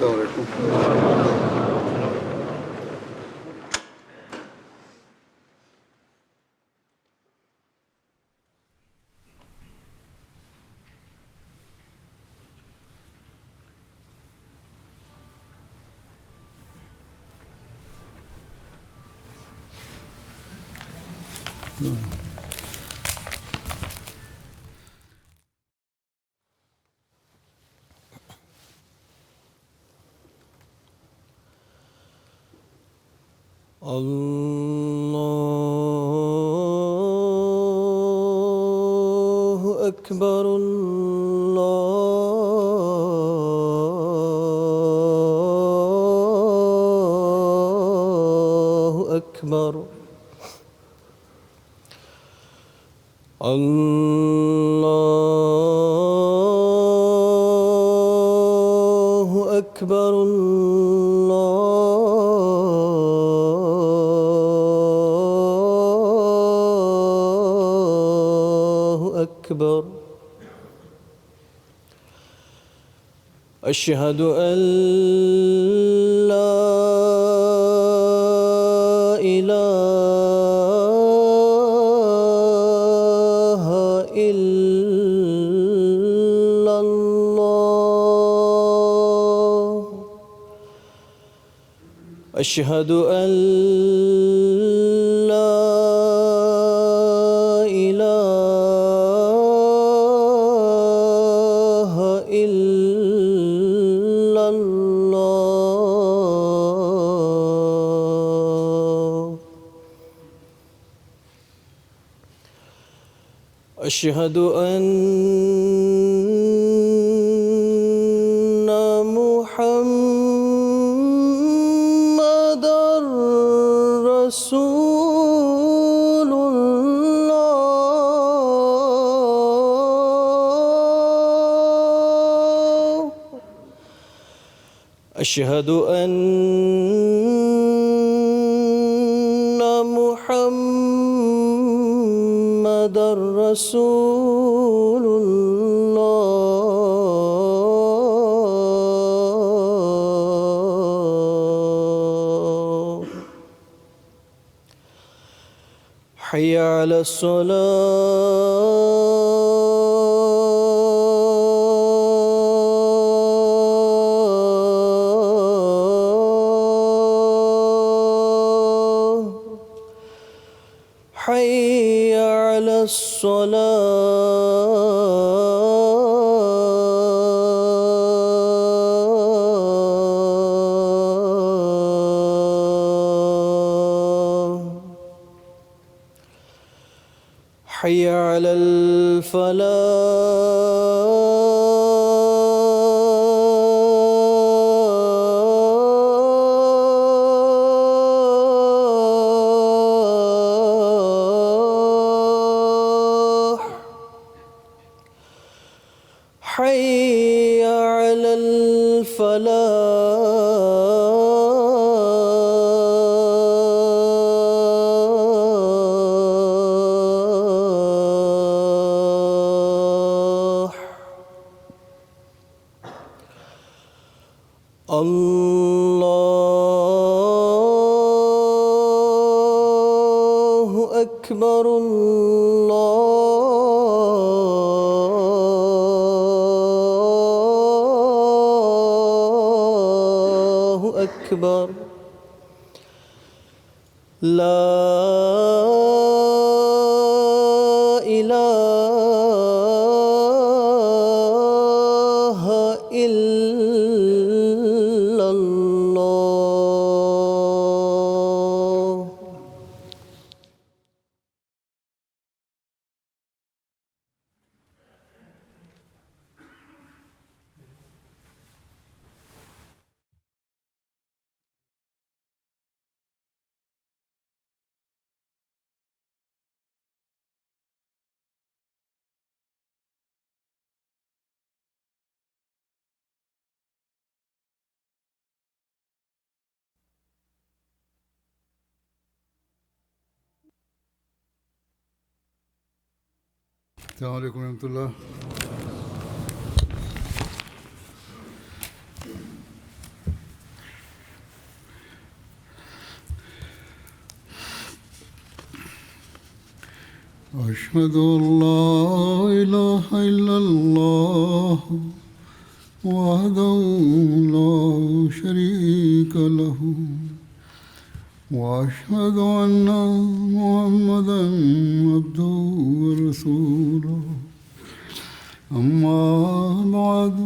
السلام عليكم. الله أكبر الله أكبر الله أكبر الله أكبر أشهد أن لا إله إلا الله أشهد أن لا إله إلا الله أشهد أن محمدا رسول الله أشهد أن محمدا رسول الله حي على الصلاة حي على الصلاة حي على الفلاح حي على الفلاح الله أكبر الله أكبر لا إله إلا الله. السلام عليكم ورحمة الله. أشهد أن لا إله إلا الله وحده لا شريك له وأشهد أن محمدا عبده ورسوله أما بعد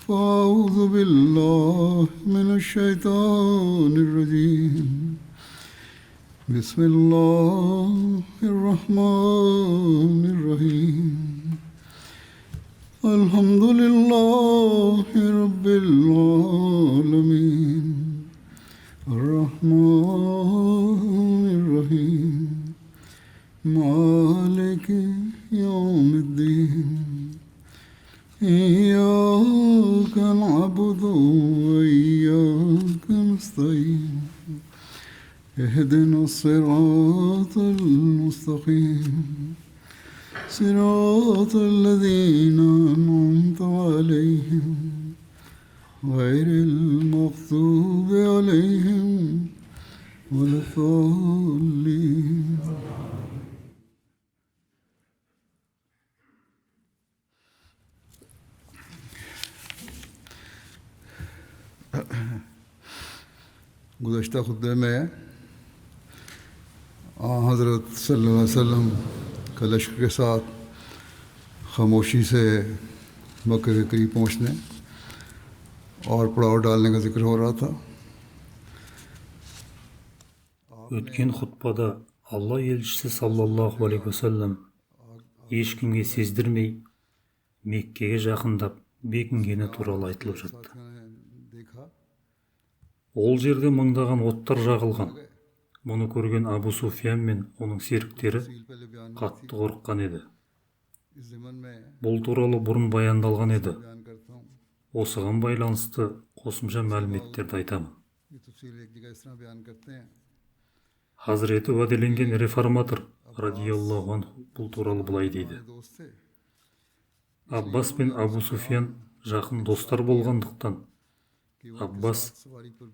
فأعوذ بالله من الشيطان الرجيم بسم الله الرحمن الرحيم الحمد لله رب العالمين الرحمن الرحيم مالك يوم الدين إياك نعبد وإياك نستعين اهدنا الصراط المستقيم صراط الذين أنعمت عليهم غير المغضوب عليهم ولا الضالين. गुज़श्ता खुतबे में हज़रत सल्लल्लाहु अलैहि वसल्लम का लश्कर के साथ खामोशी से मक्के के करीब पहुँचने और पड़ाव डालने का जिक्र हो रहा था. Өткен хутбада Алла елшісі саллаллаху алейхи уассалам ешкімге сездірмей Меккеге жақындап бекінгені туралы айтылып жатты. Ол жерде мыңдаған оттар жағылған. Мұны көрген Абу Суфиян мен оның серіктері қатты қорыққан еді. Бұл туралы бұрын баяндалған еді. Осыған байланысты қосымша мәліметтерді айтамын. Хазіреті уәделенген реформатор радиаллаху анху бұл туралы былай дейді. Аббас пен Абу Суфиян жақын достар болғандықтан, Аббас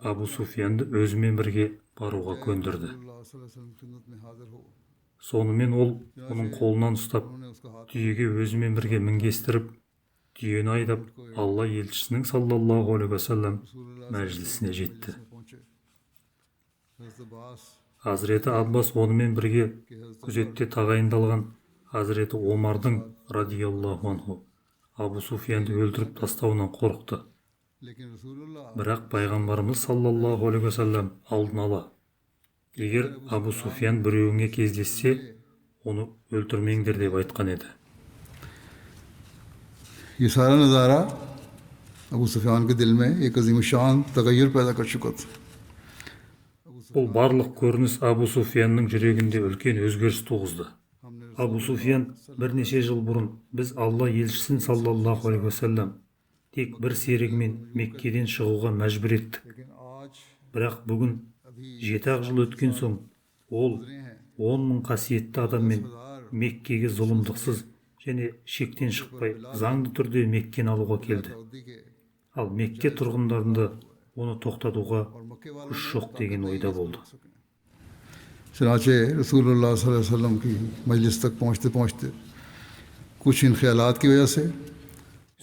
Абу Суфиянды өзімен бірге баруға көндірді. Сонымен ол оның қолынан ұстап, түйеге өзімен бірге мінгестіріп, түйені айдап, Алла елшісінің саллаллаху алейхи уассалам мәжілісіне жетті. Хазіреті Аббас онымен бірге күзетте тағайындалған Хазіреті Омардың радиаллаху анху Абу Суфиянды өлтіріп тастауынан қорықты. Бірақ пайғамбарымыз саллаллаху алейхи уассалам алдын ала, егер Абу Суфиян біреуіңе кездессе, оны өлтірмеңдер деп айтқан еді. ये सारा नज़ारा अबू सुफियान के दिल में एक अज़ीम शान तग़य्युर पैदा कर चुका था. Бұл барлық көрініс Абу Суфиянның жүрегінде үлкен өзгеріс туғызды. Абу Суфиян бірнеше жыл бұрын біз Алла елшісін саллаллаху алейхи уассалам тек бір серігімен Меккеден шығуға мәжбүр еттік. Бірақ бүгін 7 жыл өткен соң ол 10 мың қасиетті адаммен Меккеге зұлымдықсыз және шектен шықпай заңды түрде Меккені алуға келді. Ал Мекке тұрғындарында оны тоқтатуға күш жоқ деген ойда болды. Чунанче Расулуллах саллаллаху алейхи вассалам ки мажлис так пахунчте пахунчте куч ин хиялат ки важа се.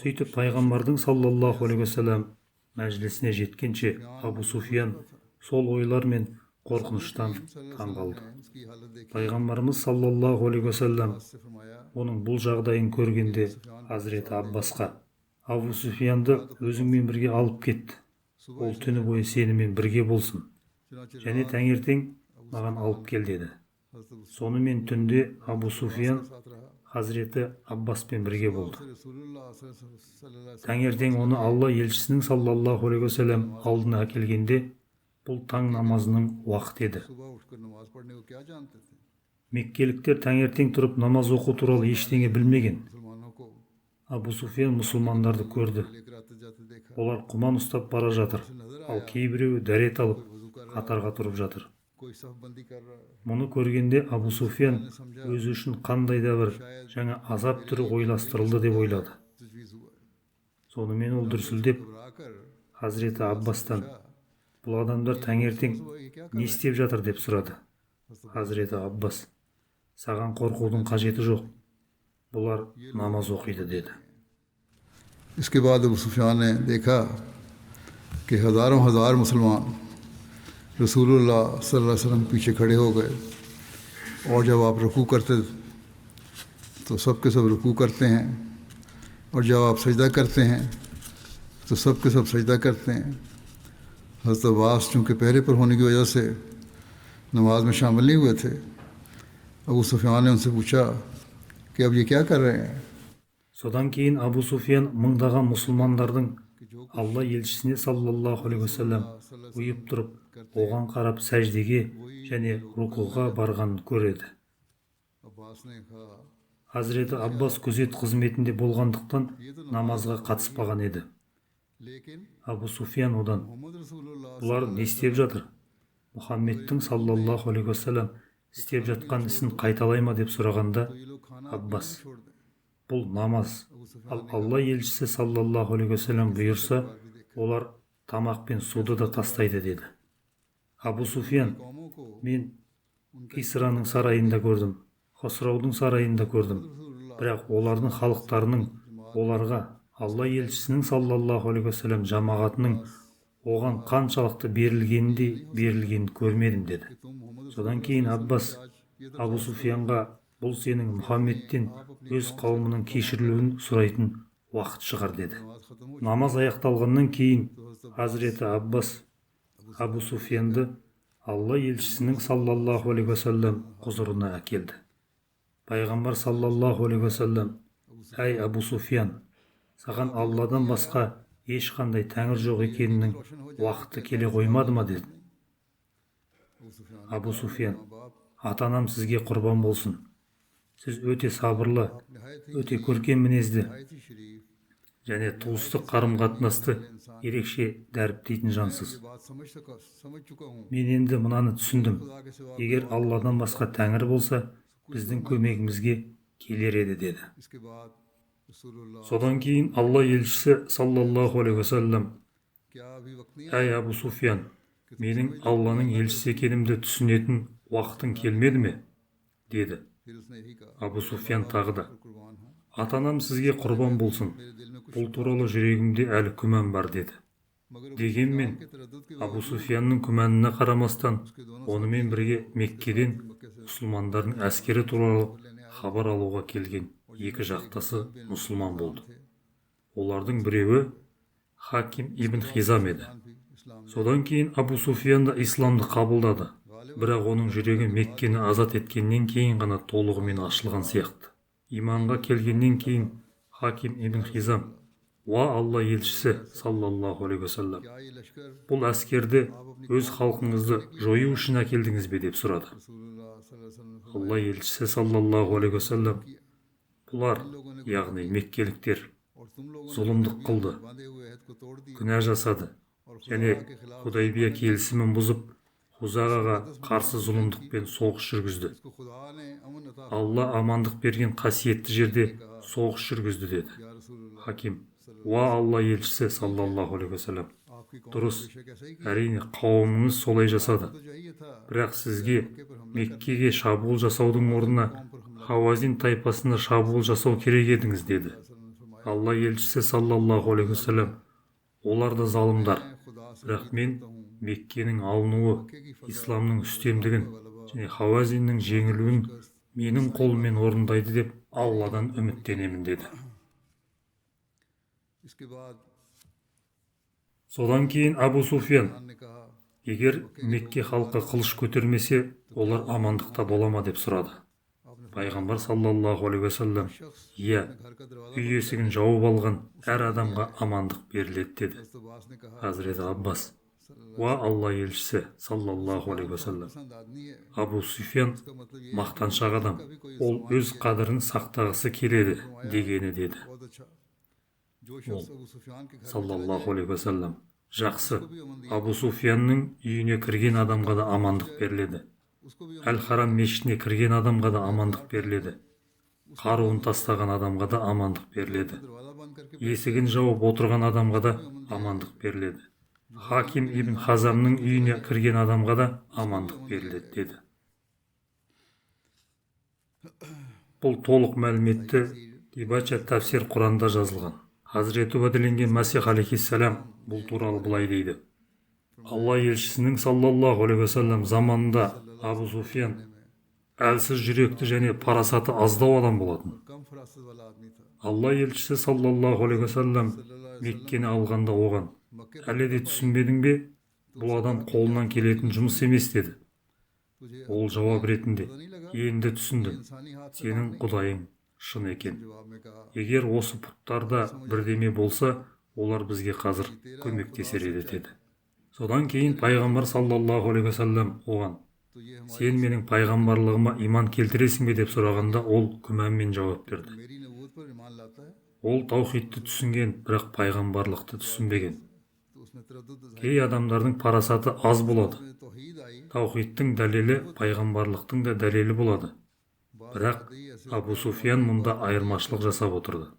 Сөйтіп пайғамбардың саллаллаху алейхи уассалам мәжілісіне жеткенше Абу Суфиян сол ойлар мен қорқыныштан таң қалды. Пайғамбарымыз саллаллаху алейхи уассалам оның бұл жағдайын көргенде Хазіреті Аббасқа: Абу Суфиянды өзіңмен бірге алып кет, ол түні бойы сенімен бірге болсын және таңертең маған алып кел деді. Сонымен түнде Абу Суфиян Хазіреті Аббаспен бірге болды. Таңертең оны Алла елшісінің саллаллаху алейхи уассалам алдына әкелгенде, бұл таң намазының уақыты еді. Меккеліктер таңертең тұрып намаз оқу туралы ештеңе білмеген. Абу Суфиян мұсылмандарды көрді. Олар құман ұстап бара жатыр, ал кейбіреуі дәрет алып қатарға тұрып жатыр. Мұны көргенде Абу Суфиян өзі үшін қандай да бір жаңа азап түрі ойластырылды деп ойлады. Сонымен ол дүрсілдеп Хазіреті Аббастан: бұл адамдар таңертең не істеп жатыр деп сұрады. Хазіреті Аббас: Саған қорқудың қажеті жоқ, бұлар намаз оқиды деді. इसके बाद अबू सुफियान ने देखा कि हज़ारों हज़ार मुसलमान रसूलुल्लाह सल्लल्लाहु अलैहि वसल्लम पीछे खड़े हो गए और जब आप रुकू करते तो सब के सब रुकू करते हैं और जब आप सजदा करते हैं तो सब के सब सजदा करते हैं। हज़रत अब्बास चूँकि पहरे पर होने की वजह से नमाज में शामिल नहीं हुए थे, अबू सुफियान ने उनसे पूछा कि अब ये क्या कर रहे हैं? Содан кейін Абу Суфиян мыңдаған мұсылмандардың Алла елшісіне саллаллаху алейхи уассалам ұйып тұрып, оған қарап сәждеге және рукуға барғанын көреді. Хазіреті Аббас күзет қызметінде болғандықтан намазға қатыспаған еді. Абу Суфиян одан: «Бұлар не істеп жатыр? Мұхаммедтің саллаллаху алейхи уассалам істеп жатқан ісін қайталай ма?» деп сұрағанда, Аббас: «Бұл намаз, ал Алла елшісі саллаллаху алейхи уассалам бұйырса, олар тамақ пен суды да тастайды» деді. Абу Суфиян: «Мен Кисраның сарайында көрдім, Хосраудың сарайында көрдім, бірақ олардың халықтарының оларға Алла елшісінің саллаллаху алейхи уассалам жамағатының оған қаншалықты берілгеніндей берілгенін көрмедім» деді. Содан кейін Аббас Абу Суфиянға: «Бұл сенің Мұхаммедтен өз қауымының кешірілуін сұрайтын уақыт шығар» деді. Намаз аяқталғаннан кейін Хазіреті Аббас Абу Суфиянды Алла елшісінің саллаллаху алейхи уассалам құзырына әкелді. Пайғамбар саллаллаху алейхи уассалам: «Әй Абу Суфиян, саған Алладан басқа ешқандай тәңір жоқ екенінің уақыты келе қоймады ма?» деді. Абу Суфиян: «Ата-анам сізге құрбан болсын, сіз өте сабырлы, өте көркем мінезді және туыстық қарым-қатынасты ерекше дәріптейтін жансыз. Мен енді мынаны түсіндім: егер Алладан басқа тәңір болса, біздің көмегімізге келер еді» деді. Содан кейін Алла елшісі саллаллаху алейхи уассалам: «Әй Абу Суфиян, менің Алланың елшісі екенімді түсінетін уақытың келмеді ме?» деді. Абу Суфиян тағы да: «Ата-анам сізге құрбан болсын, бұл туралы жүрегімде әлі күмән бар» деді. Дегенмен Абу Суфиянның күмәніне қарамастан, онымен бірге Меккеден мұсылмандардың әскері туралы хабар алуға келген екі жақтасы мұсылман болды. Олардың біреуі Хаким ибн Хизам еді. Содан кейін Абу Суфиян да исламды қабылдады, бірақ оның жүрегі Меккені азат еткеннен кейін ғана толығымен ашылған сияқты. Иманға келгеннен кейін Хаким ибн Хизам: «Уа Алла елшісі саллаллаху алейхи уассалам, бұл әскерді өз халқыңызды жою үшін әкелдіңіз бе?» деп сұрады. Алла елшісі саллаллаху алейхи уассалам: «Бұлар, яғни меккеліктер, зұлымдық қылды, күнә жасады және Худайбия келісімін бұзып, Хузағаға қарсы зұлымдықпен соғыс жүргізді. Алла амандық берген қасиетті жерде соғыс жүргізді» деді. Хаким: «Уа Алла елшісі саллаллаху алейхи уассалам, дұрыс, әрине қауымыңыз солай жасады, бірақ сізге Меккеге шабуыл жасаудың орнына Хауазин тайпасына шабуыл жасау керек едіңіз» деді. Алла елшісі саллаллаху алейхи уассалам: «Олар да залымдар, бірақ мен Меккенің алынуы, исламның үстемдігін және Хауазиннің жеңілуін менің қолыммен орындайды деп Алладан үміттенемін» деді. Содан кейін Абу Суфиян: «Егер Мекке халқы қылыш көтермесе, олар амандықта бола ма?» деп сұрады. Пайғамбар саллаллаху алейхи уассалам: «Иә, үй есігін жауып алған әр адамға амандық беріледі» деді. Хазіреті Аббас: «Уа Алла елшісі саллаллаху алейхи уассалам, Абу Суфиян мақтаншақ адам, ол өз қадірін сақтағысы келеді дегені» деді. Ол саллаллаху алейхи уассалам: «Жақсы, Абу Суфиянның үйіне кірген адамға да амандық беріледі, Әл-Харам мешітіне кірген адамға да амандық беріледі, қаруын тастаған адамға да амандық беріледі, есігін жауып отырған адамға да амандық беріледі, Хаким ибн Хазамның үйіне кірген адамға да амандық беріледі» деді. Бұл толық мәліметті Дибача тәфсир Құранда жазылған. Хазіреті уәделенген Мәсих алейхиссалам бұл туралы былай дейді. Алла елшісінің саллаллаху алейхи уассалам заманында Абу Суфиян әлсіз жүректі және парасаты аздау адам болатын. Алла елшісі саллаллаху алейхи уассалам Меккені алғанда оған: әлі де түсінбедің бе? Бұл адам қолынан келетін жұмыс емес деді. Ол жауап ретінде: енді түсіндім, сенің құдайың шын екен. Егер осы бұттарда бірдеме болса, олар бізге қазір көмектесер еді деді. Содан кейін пайғамбар саллаллаху алейхи уассалам оған: сен менің пайғамбарлығыма иман келтіресің бе деп сұрағанда, ол күмәнмен жауап берді. Ол таухидті түсінген, бірақ пайғамбарлықты түсінбеген. Кей адамдардың парасаты аз болады. Таухидтің дәлелі пайғамбарлықтың да дәлелі болады. Бірақ Абу Суфиян мұнда айырмашылық жасап отырды.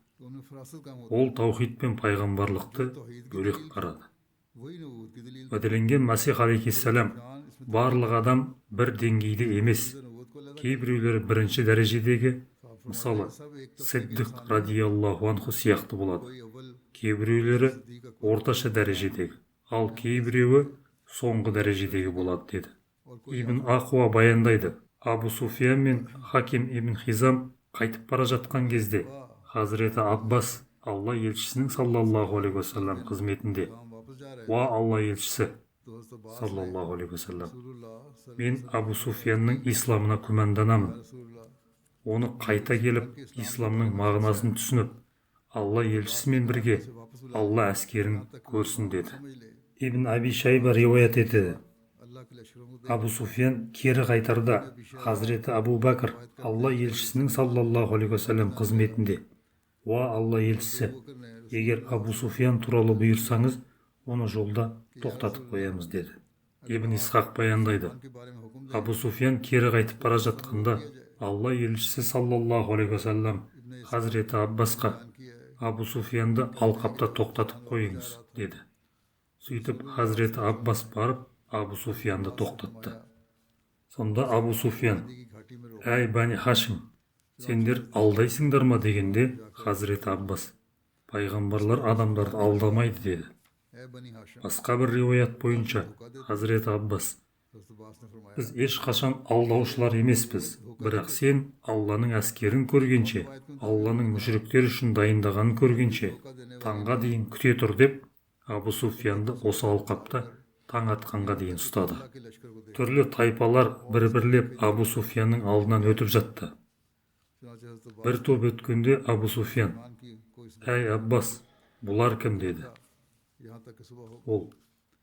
Ол таухид пен пайғамбарлықты бөлек қарады. Уәделенген Мәсих алейхиссалам: барлық адам бір деңгейде емес. Кейбіреулері бірінші дәрежедегі, мысалы, Сиддық радиаллаху анху сияқты болады. Кейбіреулері орташа дәрежедегі, ал кейбіреуі соңғы дәрежедегі болады деді. Ибн Ақуа баяндайды. Абу Суфиян мен Хаким ибн Хизам қайтып бара жатқан кезде Хазіреті Аббас Алла елшісінің саллаллаху алейхи уассалам қызметінде: уа Алла елшісі саллаллаху алейхи уассалам, мен Абу Суфиянның исламына күмәнданамын. Оны қайта келіп, исламның мағынасын түсініп, Алла елшісімен бірге Алла әскерін көрсін деді. Ибн Аби Шайба риуаят етеді. Абу Суфиян кері қайтарда Хазіреті Абу Бәкір Алла елшісінің саллаллаху алейхи уассалам қызметінде: уа Алла елшісі, егер Абу Суфиян туралы бұйырсаңыз, оны жолда тоқтатып қоямыз деді. Ибн Исхақ баяндайды. Абу Суфиян кері қайтып бара жатқанда Алла елшісі саллаллаху алейхи уассалам Хазіреті Аббасқа: Абу Суфиянды алқапта тоқтатып қойыңыз деді. Сөйтіп Хазіреті Аббас барып Абу Суфиянды тоқтатты. Сонда Абу Суфиян: әй Бани Хашим, сендер алдайсыңдар ма дегенде, Хазіреті Аббас: пайғамбарлар адамдарды алдамайды деді. Басқа бір риуаят бойынша Хазіреті Аббас: біз ешқашан алдаушылар емеспіз, бірақ сен Алланың әскерін көргенше, Алланың мүшриктер үшін дайындағанын көргенше таңға дейін күте тұр деп Абу Суфиянды осы алқапта таң атқанға дейін ұстады. Түрлі тайпалар бір-бірлеп Абу Суфиянның алдынан өтіп жатты. Бір топ өткенде Абу Суфиян: әй Аббас, бұлар кім деді. Ол: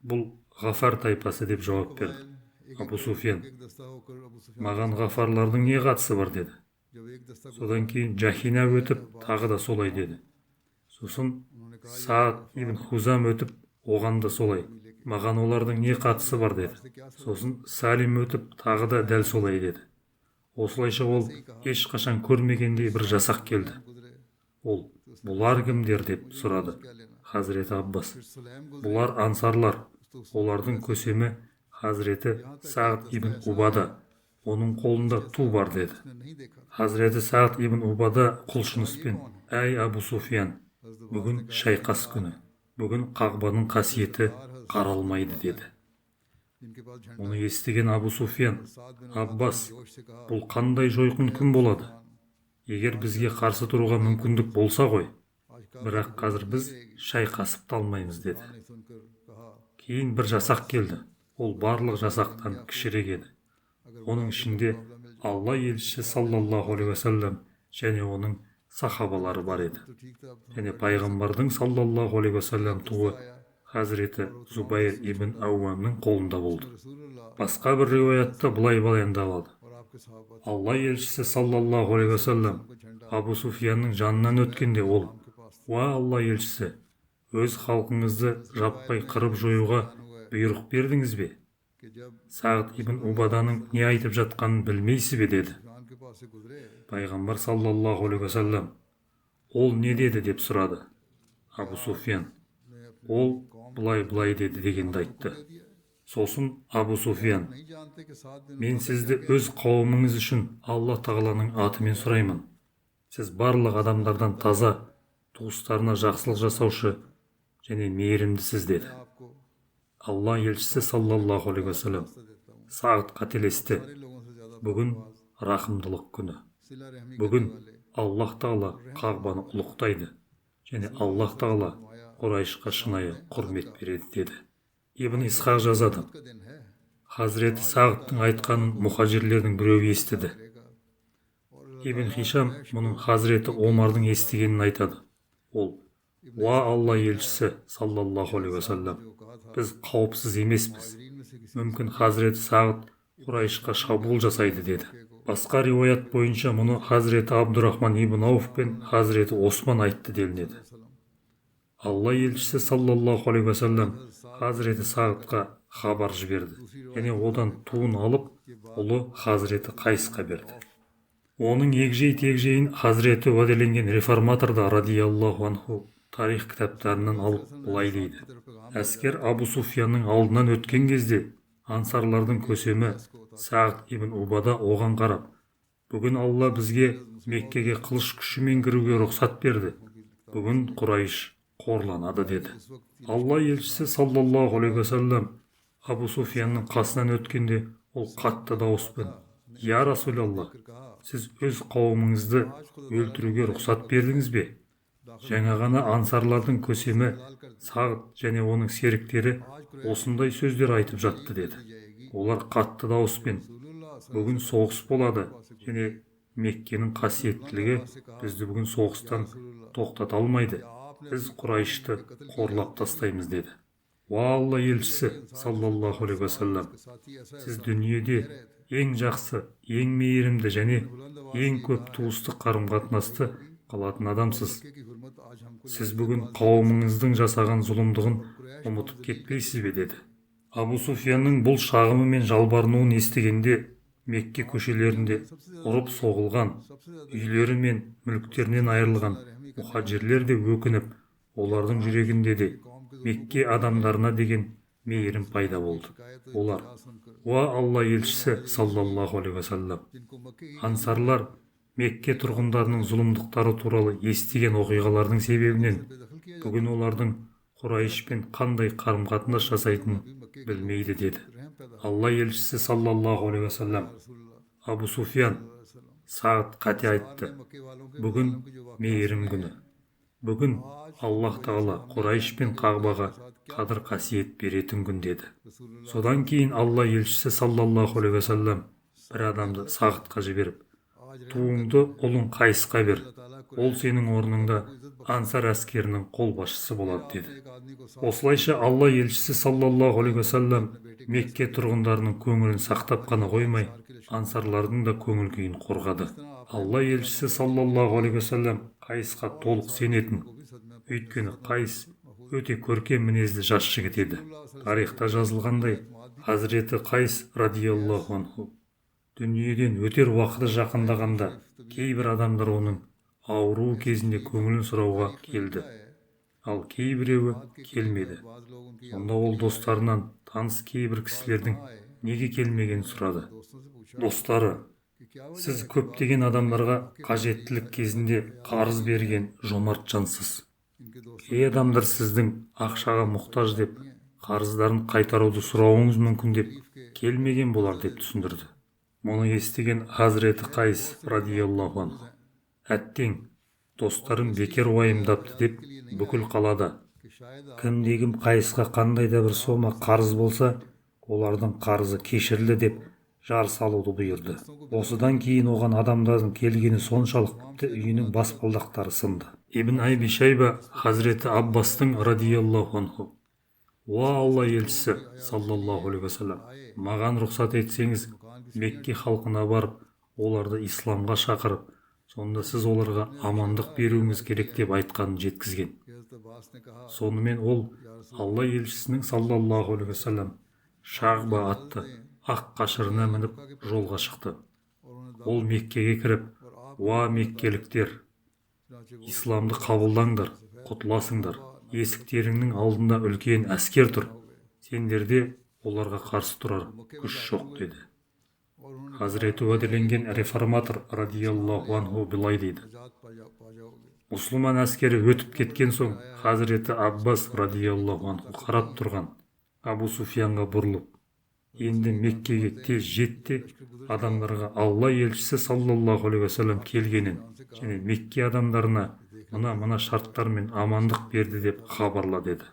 бұл Ғафар тайпасы деп жауап берді. Абу Суфиян: маған ғафарлардың не қатысы бар деді. Содан кейін Жахина өтіп, тағы да солай деді. Сосын Саад ибн Хузам өтіп, оған да солай: маған олардың не қатысы бар деді. Сосын Салим өтіп, тағы да дәл солай деді. Осылайша ол ешқашан көрмегендей бір жасақ келді. Ол: бұлар кімдер деп сұрады. Хазіреті Аббас: бұлар ансарлар, олардың көсемі Хазіреті Сағд ибн Убада, оның қолында ту бар деді. Хазіреті Сағд ибн Убада құлшыныспен: әй Абу Суфиян, бүгін шайқас күні, бүгін Қағбаның қасиеті қаралмайды деді. Мұны естіген Абу Суфиян: Аббас, бұл қандай жойқын күн болады? Егер бізге қарсы тұруға мүмкіндік болса ғой, бірақ қазір біз шайқасып та алмаймыз деді. Кейін бір жасақ келді. Ол барлық жасақтан кішірек еді. Оның ішінде Алла елшісі саллаллаху алейхи уассалам және оның сахабалары бар еді. Және пайғамбардың саллаллаху алейхи уассалам туы Хазіреті Зубайр ибн Ауамның қолында болды. Басқа бір риуаятта былай баяндалады. Алла елшісі саллаллаху алейхи уассалам Абу Суфиянның жанынан өткенде ол: уа Алла елшісі, өз халқыңызды жаппай қырып жоюға бұйрық бердіңіз бе? Сағд ибн Убаданың не айтып жатқанын білмейсіз бе деді. Пайғамбар саллаллаху алейхи уассалам: ол не деді деп сұрады. Абу Суфиян: ол былай былай деді дегенді айтты. Сосын Абу Суфиян: «Мен сізді өз қауымыңыз үшін Алла Тағаланың атымен сұраймын. Сіз барлық адамдардан таза, туыстарына жақсылық жасаушы және мейірімдісіз», деді. Алла елшісі саллаллаху алейхи уассалам: «Сағд қателесті. Бүгін рақымдылық күні. Бүгін Аллах Тағала Қағбаны ұлықтайды және Аллах Тағала Құрайшқа шынайы құрмет береді», деді. Ибн Исхақ жазады: Хазіреті Сағдтың айтқанын мұхажирлердің біреуі естіді. Ибн Хишам мұның хазіреті Омардың естігенін айтады. Ол: «Уа Алла елшісі саллаллаху алейхи уассалам, біз қауіпсіз емеспіз. Мүмкін, хазіреті Сағд Құрайшқа шабуыл жасайды», деді. Басқа риуаят бойынша, мұны хазіреті Абдурахман ибн Ауф пен хазіреті Осман айтты делінеді. Алла елшісі саллаллаху алейхи уассалам хазіреті Сағдқа хабар жіберді және одан туын алып, ұлы хазіреті Қайсқа берді. Оның егжей тегжейін хазіреті уәделенген реформатор да радиаллаху анху тарих кітаптарынан алып былай дейді: әскер Абу Суфиянның алдынан өткен кезде ансарлардың көсемі Сағд ибн Убада оған қарап: «Бүгін Алла бізге Меккеге қылыш күшімен кіруге рұқсат берді. Бүгін Құрайш қорланады», деді. Алла елшісі саллаллаху алейхи уассалам Абу Суфиянның қасынан өткенде, ол қатты дауыспен: «Я Расулалла, сіз өз қауымыңызды өлтіруге рұқсат бердіңіз бе? Жаңа ғана ансарлардың көсемі Сағд және оның серіктері осындай сөздер айтып жатты», деді. Олар қатты дауыспен: «Бүгін соғыс болады және Меккенің қасиеттілігі бізді бүгін соғыстан тоқтата алмайды. Біз Құрайшты қорлап тастаймыз», деді. «Уа Алла елшісі саллаллаху алейхи уассалам, сіз дүниеде ең жақсы, ең мейірімді және ең көп туыстық қарым қатынасты қылатын адамсыз. Сіз бүгін қауымыңыздың жасаған зұлымдығын ұмытып кетпейсіз бе?» деді. Абу Суфиянның бұл шағымы мен жалбарынуын естігенде, Мекке көшелерінде ұрып соғылған, үйлері мен мүліктерінен айырылған мұхаджирлер де өкініп, олардың жүрегінде де Мекке адамдарына деген мейірім пайда болды. Олар: «Уа Алла елшісі саллаллаху алейхи уассалам, ансарлар Мекке тұрғындарының зұлымдықтары туралы естіген оқиғалардың себебінен бүгін олардың Құрайшпен қандай қарым қатынас жасайтынын білмейді», деді. Алла елшісі саллаллаху алейхи уассалам: «Абу Суфиян, Сағд қате айтты. Бүгін мейірім күні. Бүгін Аллах Тағала Құрайш пен Қағбаға қадір қасиет беретін күн», деді. Содан кейін Алла елшісі саллаллаху алейхи уассалам бір адамды Сағдқа жіберіп: «Туыңды ұлың Қайсқа бер, ол сенің орныңда ансар әскерінің қолбасшысы болады», деді. Осылайша Алла елшісі саллаллаху алейхи уассалам Мекке тұрғындарының көңілін сақтап қана қоймай, ансарлардың да көңіл күйін қорғады. Алла елшісі саллаллаху алейхи уассалам Қайсқа толық сенетін, өйткені Қайс өте көркем мінезді жас жігіт еді. Тарихта жазылғандай, хазіреті Қайс радиаллаху анху дүниеден өтер уақыты жақындағанда, кейбір адамдар оның ауруы кезінде көңілін сұрауға келді, ал кейбіреуі келмеді. Сонда ол достарынан таныс кейбір кісілердің неге келмегенін сұрады. Достары: «Сіз көптеген адамдарға қажеттілік кезінде қарыз берген жомарт жансыз. Кей адамдар сіздің ақшаға мұқтаж деп, қарыздарын қайтаруды сұрауыңыз мүмкін деп келмеген болар», деп түсіндірді. Мұны естіген хазіреті Қайс радиаллаху анху: «Әттең, достарым бекер уайымдапты», деп бүкіл қалада кімде кім Қайысқа қандай да бір сома қарыз болса, олардың қарызы кешірілді деп жар салуды бұйырды. Осыдан кейін оған адамдардың келгені соншалық, тіпті үйінің баспалдақтары сынды. Ибн Әби Шайба хазіреті Аббастың радиаллаху анху: «Уа Алла елшісі саллаллаху алейхи уассалам, маған рұқсат етсеңіз, Мекке халқына барып, оларды исламға шақырып, сонда сіз оларға амандық беруіңіз керек», деп айтқанын жеткізген. Сонымен ол Алла елшісінің саллаллаху алейхи уассалам Шағба атты ақ қашырына мініп, жолға шықты. Ол Меккеге кіріп: «Уа меккеліктер, исламды қабылдаңдар, құтыласыңдар. Есіктеріңнің алдында үлкен әскер тұр. Сендерде Оларға қарсы тұрар күш жоқ деді. Хазіреті уәделенген реформатор радиаллаху анху былай дейді: мұсылман әскері өтіп кеткен соң, хазіреті Аббас радиаллаху анху қарап тұрған Абу Суфиянға бұрылып, енді Меккеге тез жет те, адамдарға Алла елшісі саллаллаху алейхи уассалам келгенін және Мекке адамдарына мына-мына шарттармен амандық берді деп хабарла деді.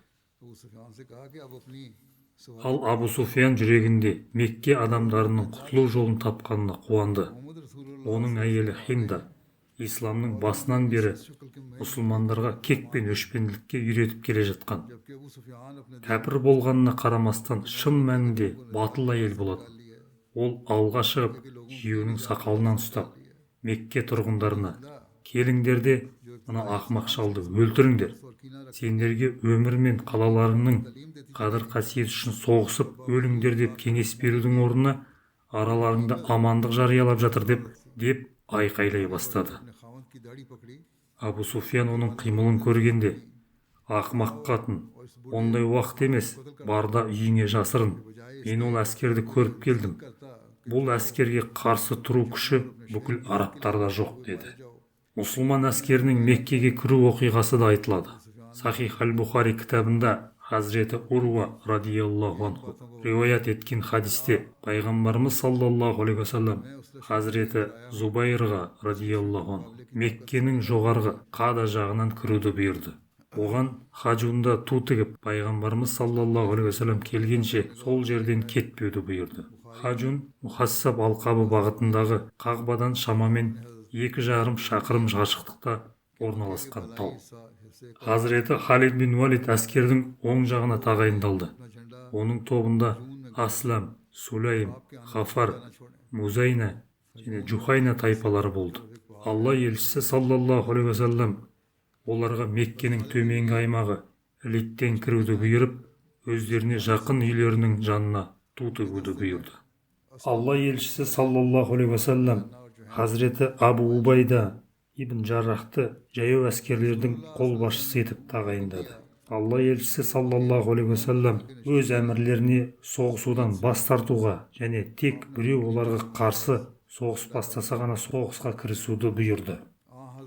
Ал Абу Суфиян жүрегінде Мекке адамдарының құтылу жолын тапқанына қуанды. Оның әйелі Хинда исламның басынан бері мұсылмандарға кек пен өшпенділікке үйретіп келе жатқан. Кәпір болғанына қарамастан шын мәнінде батыл әйел болатын. Ол алға шығып, күйеуінің сақалынан ұстап, Мекке тұрғындарына: келіңдер де мына ақымақ шалды өлтіріңдер. Сендерге өмір мен қалаларыңның қадір-қасиеті үшін соғысып өліңдер деп кеңес берудің орнына араларыңда амандық жариялап жатыр деп айқайлай бастады. Абу Суфиян оның қимылын көргенде: ақымақ қатын, ондай уақыт емес, бар да үйіңе жасырын. Мен ол әскерді көріп келдім. Бұл әскерге қарсы тұру күші бүкіл арабтарда жоқ деді. Мұсылман әскерінің Меккеге кіру оқиғасы да айтылады. Сахих аль-Бухари кітабында Хазіреті Уруа радиаллаху анху риуаят еткен хадисте пайғамбарымыз саллаллаху алейхи уассалам Хазіреті Зубайрға радиаллаху анху Меккенің жоғарғы Қада жағынан кіруді бұйырды. Оған Хажунда ту тігіп, пайғамбарымыз саллаллаху алейхи уассалам келгенше сол жерден кетпеуді бұйырды. Хажун Мухассаб алқабы бағытындағы Қағбадан шамамен 2,5 шақырым қашықтықта орналасқан тау. Хазіреті Халид бин Уалид әскердің оң жағына тағайындалды. Оның тобында Аслам, Сулайм, Ғафар, Музайна және Жухайна тайпалары болды. Алла елшісі саллаллаху алейхи уассалам оларға Меккенің төменгі аймағы Литтен кіруді бұйырып, өздеріне жақын үйлерінің жанына ту тігуді бұйырды. Алла елшісі саллаллаху алейхи уассалам Хазіреті Абу Убайда ибн Жаррахты жаяу әскерлердің қолбасшысы етіп тағайындады. Алла елшісі саллаллаху алейхи уассалам өз әмірлеріне соғысудан бас тартуға және тек біреу оларға қарсы соғыс бастаса ғана соғысқа кірісуді бұйырды.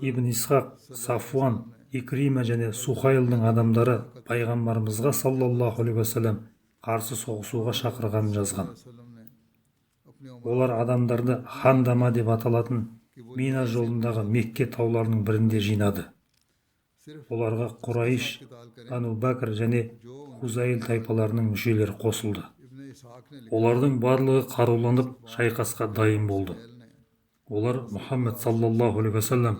Ибн Исхақ, Сафуан, Икрима және Сухайлдың адамдары пайғамбарымызға саллаллаху алейхи уассалам қарсы соғысуға шақырғанын жазған. Олар адамдарды Хандама деп аталатын Мина жолындағы Мекке тауларының бірінде жинады. Оларға Құрайш, Бану Бәкір және Хузайл тайпаларының мүшелері қосылды. Олардың барлығы қаруланып, шайқасқа дайын болды. Олар Мұхаммед саллаллаху алейхи уассалам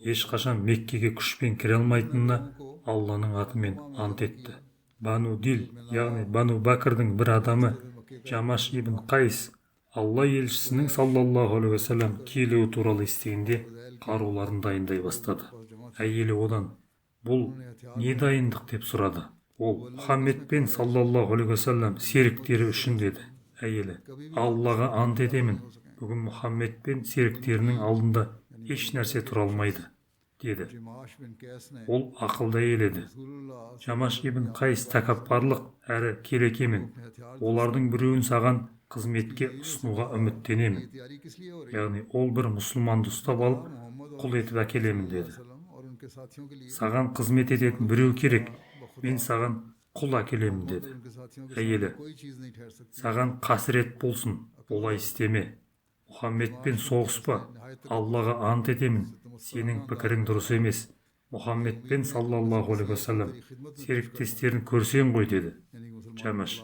ешқашан Меккеге күшпен кіре алмайтынына Алланың атымен ант етті. Бану Дил, яғни Бану Бәкірдің бір адамы Жамаш ибн Қайс Алла елшісінің саллаллаху алейхи уассалам келуі туралы естігенде қаруларын дайындай бастады. Әйелі одан: бұл не дайындық деп сұрады. Ол: Мұхаммед пен саллаллаху алейхи уассалам серіктері үшін деді. Әйелі: Аллаға ант етемін, бүгін Мұхаммед пен серіктерінің алдында еш нәрсе тұра алмайды деді. Ол ақылды әйел еді. Жамаш ибн Қайс тәкаппарлық әрі келекемен: олардың біреуін саған қызметке ұсынуға үміттенемін, яғни ол бір мұсылманды ұстап алып құл етіп әкелемін деді. Саған қызмет ететін біреу керек, мен саған құл әкелемін деді. Әйелі: саған қасірет болсын, олай істеме, Мұхаммедпен соғыспа, Аллаға ант етемін, сенің пікірің дұрыс емес, Мұхаммедпен саллаллаху алейхи уассалам серіктестерін көрсең ғой деді. Жамаш: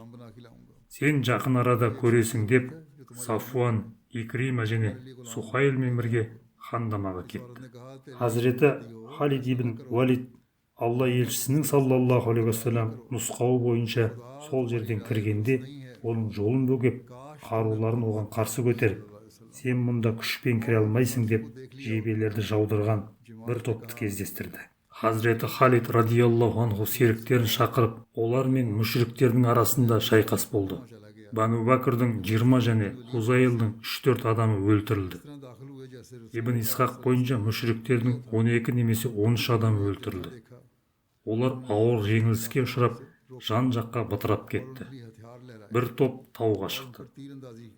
сен жақын арада көресің деп Сафуан, Икрима және Сухайлмен бірге Хандамаға кетті. Хазіреті Халид ибн Уалид Алла елшісінің саллаллаху алейхи уассалам нұсқауы бойынша сол жерден кіргенде оның жолын бөгеп, қаруларын оған қарсы көтеріп, сен мұнда күшпен кіре алмайсың деп жебелерді жаудырған бір топты кездестірді. Хазіреті Халид радиаллаху анху серіктерін шақырып, олар мен мүшриктердің арасында шайқас болды. Бану Бәкірдің 20 және Хузайлдың 3-4 адамы өлтірілді. Ибн Исхақ бойынша мүшриктердің 12 немесе 13 адамы өлтірілді. Олар ауыр жеңіліске ұшырап, жан-жаққа бытырап кетті. Бір топ тауға шықты.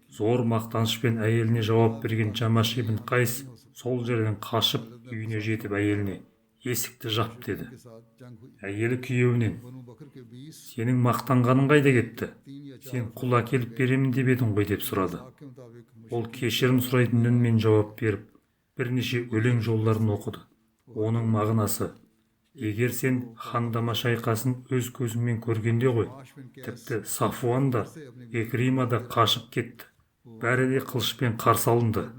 Зор мақтанышпен әйеліне жауап берген Жамаш ибн Қайс сол жерден қашып үйіне жетіп әйеліне есікті жап деді. Әйелі күйеуінен: сенің мақтанғаның қайда кетті? Сен құл әкеліп беремін деп едің ғой деп сұрады. Ол кешірім сұрайтын үнмен жауап беріп, бірнеше өлең жолдарын оқыды. Оның мағынасы: егер сен Хандама шайқасын өз көзіңмен көргенде ғой, тіпті Сафуан да, Экрима да қашып кетті. Бәрі де қылышпен қарсы алынды.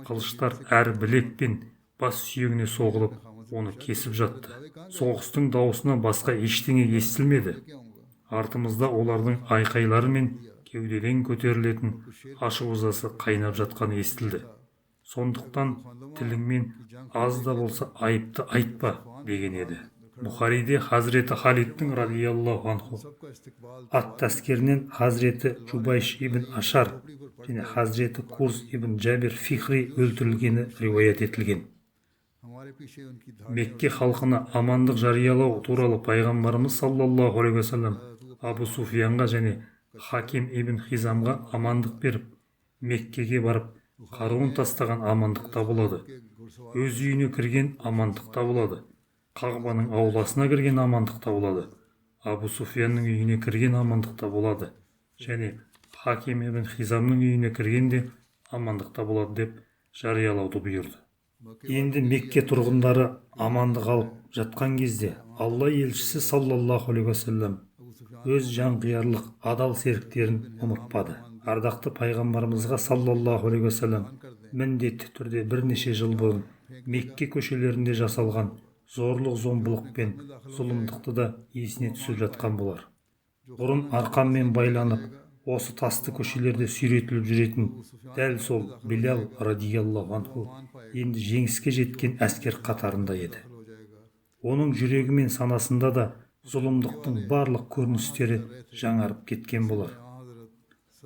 Қылыштар әр білек пен бас сүйегіне соғылып, оны кесіп жатты. Соғыстың дауысынан басқа ештеңе естілмеді. Артымызда олардың айқайлары мен кеудеден көтерілетін ашу-ызасы қайнап жатқаны естілді. Сондықтан тіліңмен аз да болса айыпты айтпа деген еді. Бұхариде Хазіреті Халидтің радиаллаху анху атты әскерінен Хазіреті Жубайш ибн Ашар және Хазіреті Курз ибн Джабир Фихри өлтірілгені риуаят етілген. Мекке халқына амандық жариялау туралы пайғамбарымыз саллаллаху алейхи уассалам Абу Суфиянға және Хаким ибн Хизамға амандық беріп, Меккеге барып қаруын тастаған амандықта болады. Өз үйіне кірген амандықта болады. Қағбаның ауласына кірген амандықта болады. Абу Суфиянның үйіне кірген амандықта болады. Және Хаким ибн Хизамның үйіне кірген де амандықта болады деп жариялауды бұйырды. Енді Мекке тұрғындары амандық алып жатқан кезде Алла елшісі саллаллаху алейхи уассалам өз жанқиярлық адал серіктерін ұмытпады. Ардақты пайғамбарымызға саллаллаху алейхи уассалам міндетті түрде бірнеше жыл бұрын Мекке көшелерінде жасалған зорлық зомбылық пен зұлымдықты да есіне түсіп жатқан болар. Бұрын арқанмен байланып, осы тасты көшелерде сүйретіліп жүретін дәл сол Билал радиаллаху анху енді жеңіске жеткен әскер қатарында еді. Оның жүрегі мен санасында да зұлымдықтың барлық көріністері жаңарып кеткен болар.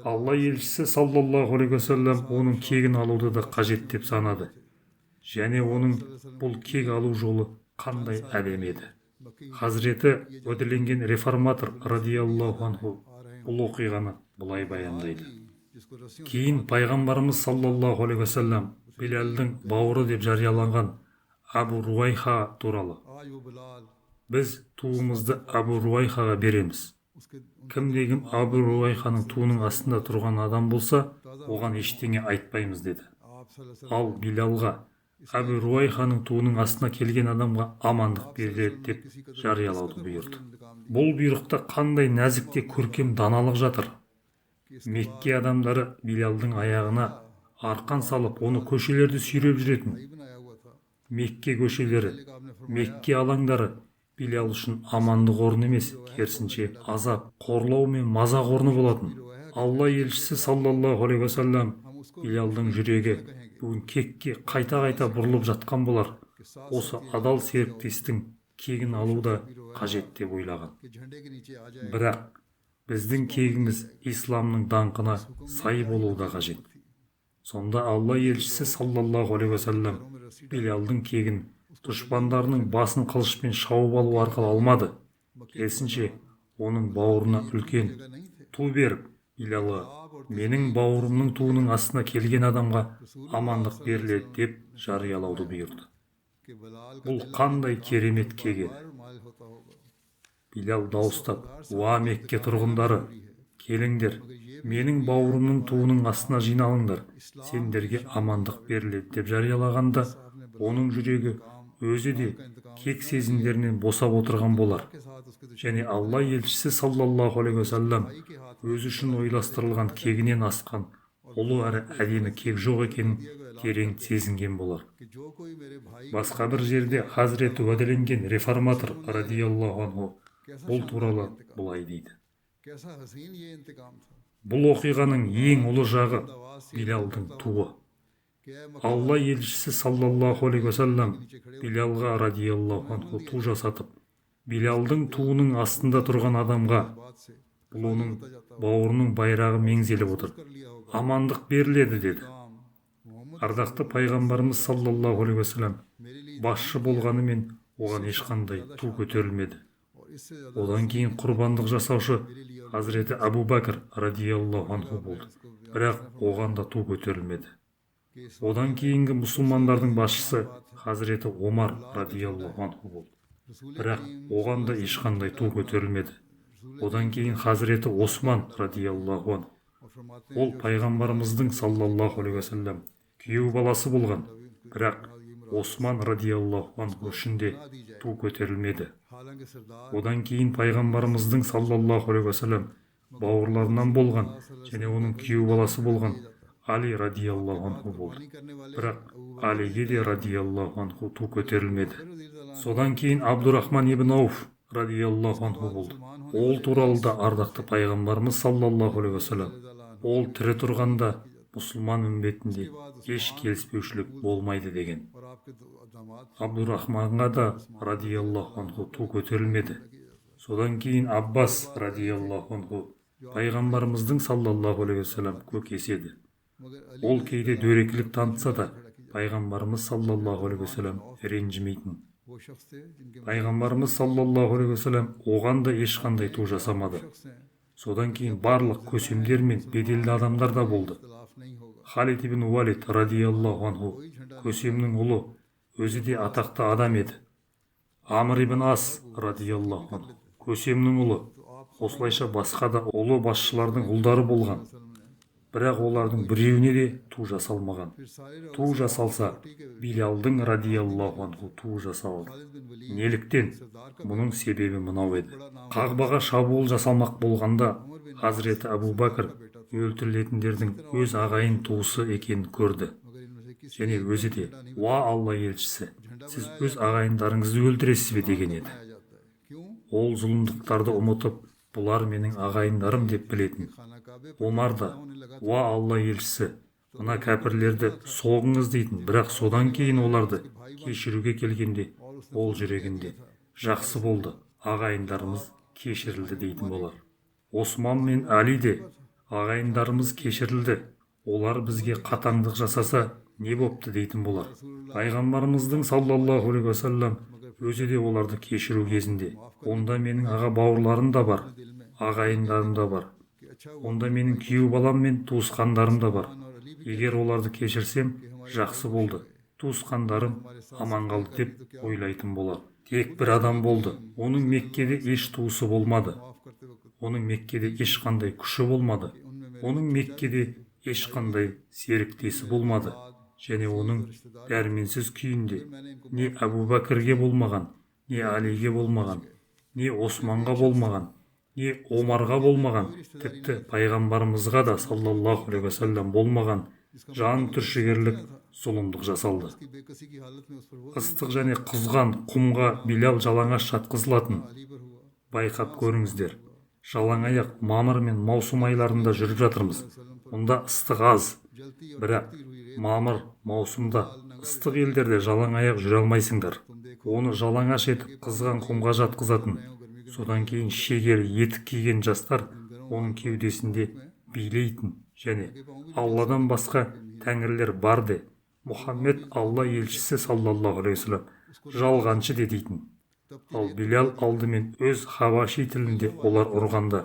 Алла елшісі саллаллаху алейхи уассалам оның кегін алуды да қажет деп санады. Және оның бұл кек алу жолы қандай әдемі еді. Хазіреті уәделенген реформатор радиаллаху анху бұл оқиғаны былай баяндайды. Кейін пайғамбарымыз саллаллаху алейхи уассалам Билалдың бауыры деп жарияланған Абу Руайха туралы: біз туымызды Абу Руайхаға береміз. Кімде-кім Абу Руайханың туының астында тұрған адам болса, оған ештеңе айтпаймыз деді. Ал Билалға Әбу Руайханың туының астына келген адамға амандық беріледі деп жариялауды бұйырды. Бұл бұйрықта қандай нәзік те көркем даналық жатыр. Мекке адамдары Билалдың аяғына арқан салып, оны көшелерде сүйреп жүретін. Мекке көшелері, Мекке алаңдары Билал үшін амандық орны емес, керісінше азап, қорлау мен мазақ орны болатын. Алла елшісі саллаллаху алейхи уассалам Билалдың жүрегі бүгін кекке қайта-қайта бұрылып жатқан болар. Осы адал серіктестің кегін алу да қажет деп ойлаған. Бірақ біздің кегіміз исламның даңқына сай болуы да қажет. Сонда Алла елшісі саллаллаху алейхи уассалам Билалдың кегін дұшпандарының басын қылышпен шауып алу арқылы алмады. Керісінше, оның бауырына үлкен ту беріп, Билалға: менің бауырымның туының астына келген адамға амандық беріледі деп жариялауды бұйырды. Бұл қандай керемет кек еді. Билал дауыстап: «Уа Мекке тұрғындары, келіңдер, менің бауырымның туының астына жиналыңдар, сендерге амандық беріледі» деп жариялағанда, оның жүрегі өзі де кек сезімдерінен босап отырған болар. Және Алла елшісі саллаллаху алейхи уассалам өзі үшін ойластырылған кегінен асқан ұлы әрі әдемі кек жоқ екенін терең сезінген болар. Басқа бір жерде Хазіреті уәделенген реформатор радиаллаху анху бұл туралы былай дейді: бұл оқиғаның ең ұлы жағы Билалдың туы. Алла елшісі саллаллаху алейхи уассалам Билалға радиаллаху анху ту жасатып, Билалдың туының астында тұрған адамға, бұл оның бауырының байрағы меңзеліп отыр, амандық беріледі деді. Ардақты пайғамбарымыз саллаллаху алейхи уассалам басшы болғанымен оған ешқандай ту көтерілмеді. Одан кейін құрбандық жасаушы Хазіреті Әбу Бәкір радиаллаху анху болды. Бірақ оған да ту көтерілмеді. Одан кейінгі мұсылмандардың басшысы Хазіреті Омар радиаллаху анху болды. Бірақ оған да ешқандай ту көтерілмеді. Одан кейін Хазіреті Осман радиаллаху анху. Ол пайғамбарымыздың саллаллаху алейхи уассалам күйеу баласы болған. Бірақ Осман радиаллаху анху үшін де ту көтерілмеді. Одан кейін пайғамбарымыздың саллаллаху алейхи уассалам бауырларынан болған және оның күйеу баласы болған Али радиаллаху анху болды. Бірақ Алиге де радиаллаху анху ту көтерілмеді. Содан кейін Абдурахман ибн Ауф радиаллаху анху болды. Ол туралы да ардақты пайғамбарымыз саллаллаху алейхи уассалам ол тірі тұрғанда мұсылман үмбетінде еш келіспеушілік болмайды деген. Абдурахманға да радиаллаху анху ту көтерілмеді. Содан кейін Аббас радиаллаху анху пайғамбарымыздың саллаллаху алейхи уассалам көкесі еді. Ол кейде дөрекілік танытса да пайғамбарымыз саллаллаху алейхи уассалам ренжімейтін. Пайғамбарымыз саллаллаху алейхи уассалам оған да ешқандай ту жасамады. Содан кейін барлық көсемдер мен беделді адамдар да болды. Халид ибн Уалид радиаллаху анху көсемнің ұлы, өзі де атақты адам еді. Амр ибн Ас радиаллаху анху көсемнің ұлы. Осылайша басқа да ұлы басшылардың ұлдары болған. Бірақ олардың біреуіне де ту жасалмаған. Ту жасалса, Билалдың радиаллаху анху ту жасалды. Неліктен? Мұның себебі мынау еді. Қағбаға шабуыл жасалмақ болғанда, Хазіреті Әбу Бәкір өлтірілетіндердің өз ағайын туысы екенін көрді. Және өзі де, «Уа Алла елшісі, сіз өз ағайындарыңызды өлтіресіз бе?» деген еді. Ол зұлымдықтарды ұмытып, бұлар менің ағайындарым деп білетін. Омар да, «Уа Алла елшісі, мына кәпірлерді соғыңыз» дейтін, бірақ содан кейін оларды кешіруге келгенде, ол жүрегінде жақсы болды, ағайындарымыз кешірілді дейтін болар. Осман мен Али де, ағайындарымыз кешірілді, олар бізге қатаңдық жасаса не бопты дейтін болар. Пайғамбарымыздың саллаллаху алейхи уассалам өзі де оларды кешіру кезінде, онда менің аға бауырларым да бар, ағайындарым да бар, онда менің күйеу балам мен туысқандарым да бар. Егер оларды кешірсем, жақсы болды, туысқандарым аман қалды деп ойлайтын болар. Тек бір адам болды, оның Меккеде еш туысы болмады, оның Меккеде ешқандай күші болмады, оның Меккеде ешқандай серіктесі болмады және оның дәрменсіз күйінде не Әбу Бәкірге болмаған, не Алиге болмаған, не Османға болмаған, не Омарға болмаған, тіпті пайғамбарымызға да саллаллаху алейхи уассалам болмаған жан түршігерлік зұлымдық жасалды. Ыстық және қызған құмға Билал жалаңаш жатқызылатын. Байқап көріңіздер, жалаң аяқ мамыр мен маусым айларында жүріп жатырмыз. Мұнда ыстық аз, бірақ мамыр, маусымда ыстық елдерде жалаң аяқ жүре алмайсыңдар. Оны жалаңаш етіп қызған құмға жатқызатын. Содан кейін шегелі етік киген жастар оның кеудесінде билейтін және Алладан басқа тәңірлер бар де, Мұхаммед Алла елшісі саллаллаху алейхи уассалам жалғаншы де дейтін. Ал Билал алдымен өз хабаши тілінде олар ұрғанда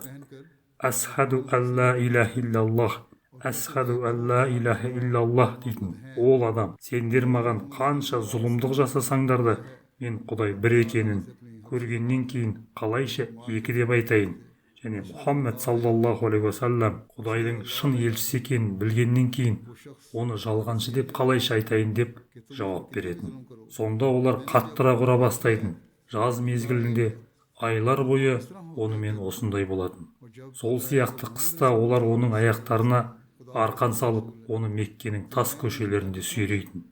«Әсхаду алла илаха иллаллах, әсхаду алла илаха иллаллах» дейтін. Ол адам, сендер маған қанша зұлымдық жасасаңдар да, мен Құдай бір екенін көргеннен кейін қалайша екі деп айтайын және Мұхаммед саллаллаху алейхи уассалам Құдайдың шын елшісі екенін білгеннен кейін оны жалғаншы деп қалайша айтайын деп жауап беретін. Сонда олар қаттырақ ұра бастайтын. Жаз мезгілінде айлар бойы онымен осындай болатын. Сол сияқты қыста олар оның аяқтарына арқан салып, оны Меккенің тас көшелерінде сүйрейтін.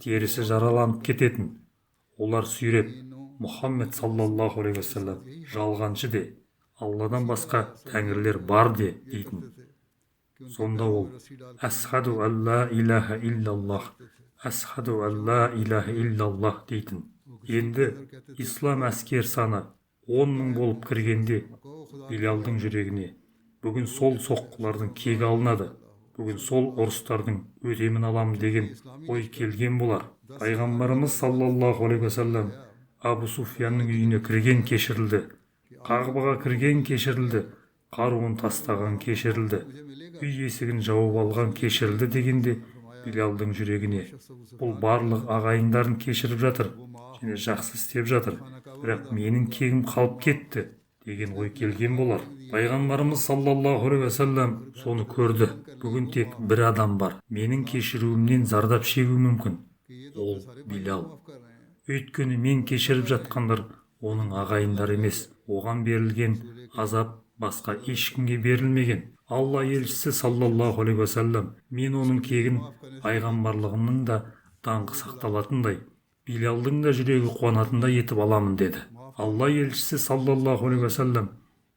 Терісі жараланып кететін. Олар сүйреп, Мұхаммед саллаллаху алейхи уассалам жалғаншы де, Алладан басқа тәңірлер бар де дейтін. Сонда ол «Әсхаду алла илаха иллаллах, әсхаду алла илаха иллаллах» дейтін. Енді ислам әскер саны 10 мың болып кіргенде Билалдың жүрегіне бүгін сол соққылардың кегі алынады, бүгін сол ұрыстардың өтемін алам деген ой келген болар. Пайғамбарымыз саллаллаху алейхи уассалам Абу Суфьянның үйіне кірген кешірілді. Қағбаға кірген кешірілді, қаруын тастаған кешірілді, үй есігін жауып алған кешірілді дегенде Билалдың жүрегіне бұл барлық ағайындарын кешіріп жатыр және жақсы істеп жатыр, бірақ менің кегім қалып кетті деген ой келген болар. Пайғамбарымыз саллаллаху алейхи уассалам соны көрді. Бүгін тек бір адам бар, менің кешіруімнен зардап шегуі мүмкін, ол Билал. Өйткені мен кешіріп жатқандар оның ағайындары емес, оған берілген азап басқа ешкімге берілмеген. Алла елшісі саллаллаху алейхи уассалам мен оның кегін пайғамбарлығымның да даңқы сақталатындай, Билалдың да жүрегі қуанатындай етіп аламын деді. Алла елшісі саллаллаху алейхи уассалам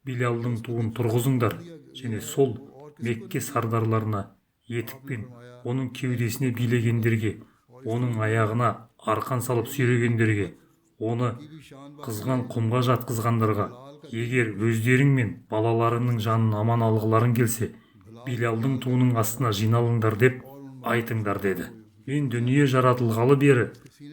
Билалдың туын тұрғызыңдар және сол Мекке сардарларына етікпен оның кеудесіне билегендерге, оның аяғына арқан салып сүйрегендерге, оны қызған құмға жатқызғандарға, егер өздерің мен балаларыңның жанын аман алғыларың келсе, Билалдың туының астына жиналыңдар деп айтыңдар деді. Мен дүние жаратылғалы бері,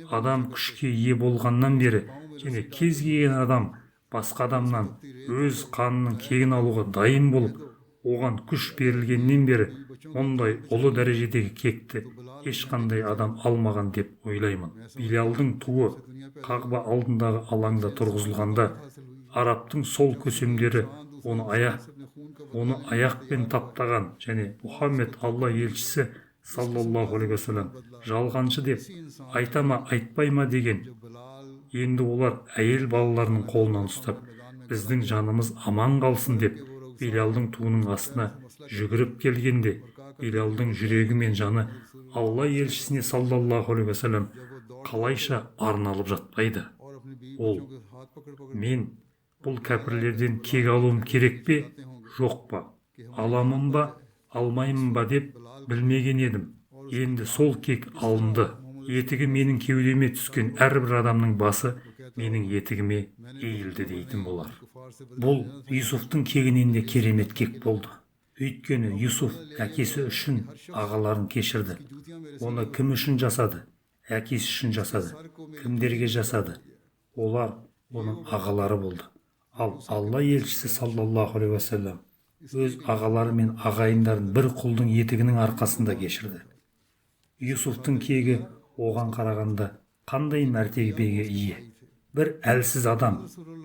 адам күшке ие болғаннан бері және кез келген адам басқа адамнан өз қанының кегін алуға дайын болып, оған күш берілгеннен бері мұндай ұлы дәрежедегі кекті ешқандай адам алмаған деп ойлаймын. Билалдың туы Қағба алдындағы алаңда тұрғызылғанда арабтың сол көсемдері оны аяқпен таптаған және Мұхаммед Алла елшісі саллаллаху алейхи уассалам жалғаншы деп айта ма айтпай ма деген. Енді олар әйел балаларының қолынан ұстап, біздің жанымыз аман қалсын деп Билалдың туының астына жүгіріп келгенде Билалдың жүрегі мен жаны Алла елшісіне саллаллаху алейхи уассалам қалайша арналып жатпайды. Ол мен бұл кәпірлерден кек алуым керек пе, жоқ па, аламын ба, алмаймын ба деп білмеген едім. Енді сол кек алынды. Етігі менің кеудеме түскен әрбір адамның басы менің етігіме иілді дейтін болар. Бұл Юсуфтың кегінен де керемет кек болды. Өйткені Юсуф әкесі үшін ағаларын кешірді. Оны кім үшін жасады? Әкесі үшін жасады. Кімдерге жасады? Олар оның ағалары болды. Ал Алла елшісі саллаллаху алейхи уассалам өз ағалары мен ағайындарын бір құлдың етігінің арқасында кешірді. Юсуфтың кегі оған қарағанда қандай мәртебеге ие? Бір әлсіз адам,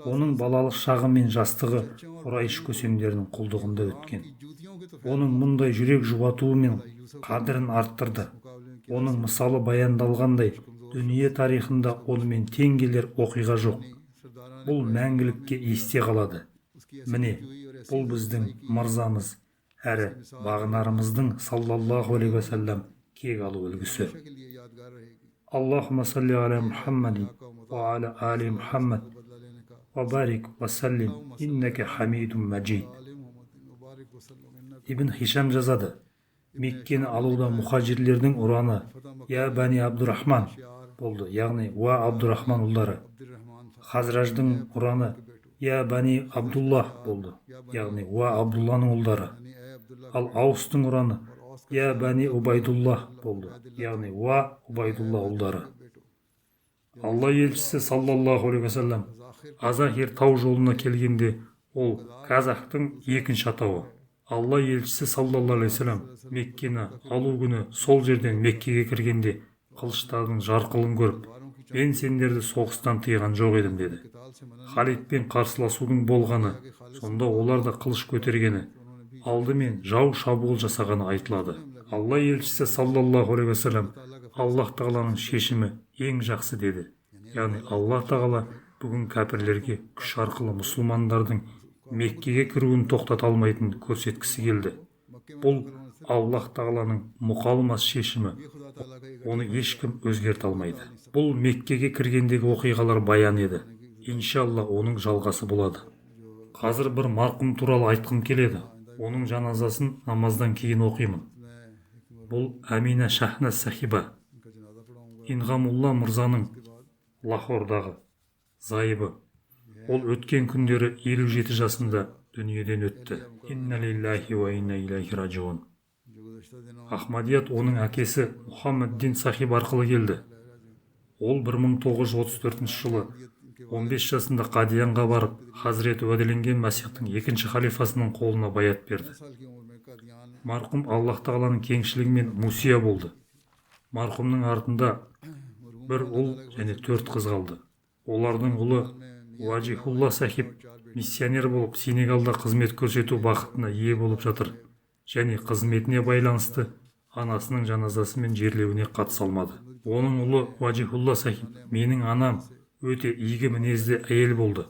оның балалық шағы мен жастығы Құрайш көсемдерінің құлдығында өткен. Оның мұндай жүрек жұбатуы мен қадірін арттырды. Оның мысалы баяндалғандай, дүние тарихында онымен тең келер оқиға жоқ. Бұл мәңгілікке есте қалады. Міне, бұл біздің мырзамыз әрі бағынарымыздың саллаллаху алейхи уассалам кек алу үлгісі. Аллахумма салли аля Мухаммадин ва аля али Мухаммад ва барик ва саллим иннака хамидун мажид. Ибн Хишам жазады: Меккені алуда мұхажирлердің ұраны «Я бәни Абдурахман» болды, яғни «Уа Абдурахман ұлдары». Хазраждың ұраны «Я бәни Абдуллах» болды, яғни «Уа Абдулланың ұлдары». Ал Аустың ұраны «Я бәни Убайдуллах» болды, яғни «Уа Убайдулла ұлдары». Алла елшісі саллаллаху алейхи уассалам Азахир тау жолына келгенде, ол казахтың екінші атауы. Алла елшісі саллаллаху алейхи уассалам Меккені алу күні сол жерден Меккеге кіргенде қылыштардың жарқылын көріп, мен сендерді соғыстан тыйған жоқ едім деді. Халидпен қарсыласудың болғаны, сонда олар да қылыш көтергені, алдымен жау шабуыл жасағаны айтылады. Алла елшісі саллаллаху алейхи уассалам Аллах тағаланың шешімі ең жақсы деді. Яғни Аллах тағала бүгін кәпірлерге күш арқылы мұсылмандардың Меккеге кіруін тоқтата алмайтынын көрсеткісі келді. Бұл Аллах тағаланың мұқалмас шешімі, оны ешкім өзгерте алмайды. Бұл Меккеге кіргендегі оқиғалар баян еді. Иншалла оның жалғасы болады. Қазір бір марқұм туралы айтқым келеді. Оның жаназасын намаздан кейін оқимын. Бұл Әмина Шахна Сахиба, Инғамулла мырзаның Лахордағы зайыбы. Ол өткен күндері 57 жасында дүниеден өтті. Инна лиллахи уа инна илайхи раджиун. Ахмадият оның әкесі Мұхаммед Дин Сахиб арқылы келді. Ол 1934 жылы 15 жасында Қадиянға барып, Хазіреті уәделенген Мәсихтің екінші халифасының қолына баят берді. Марқұм Аллаһ тағаланың кеңшілігімен мусия болды. Марқұмның артында бір ұл және 4 қыз қалды. Олардың ұлы Уажихулла Сахиб миссионер болып Сенегалда қызмет көрсету бақытына ие болып жатыр және қызметіне байланысты анасының жаназасы мен жерлеуіне қатыса алмады. Оның ұлы Уажихулла Сахиб: менің анам өте игі мінезді әйел болды.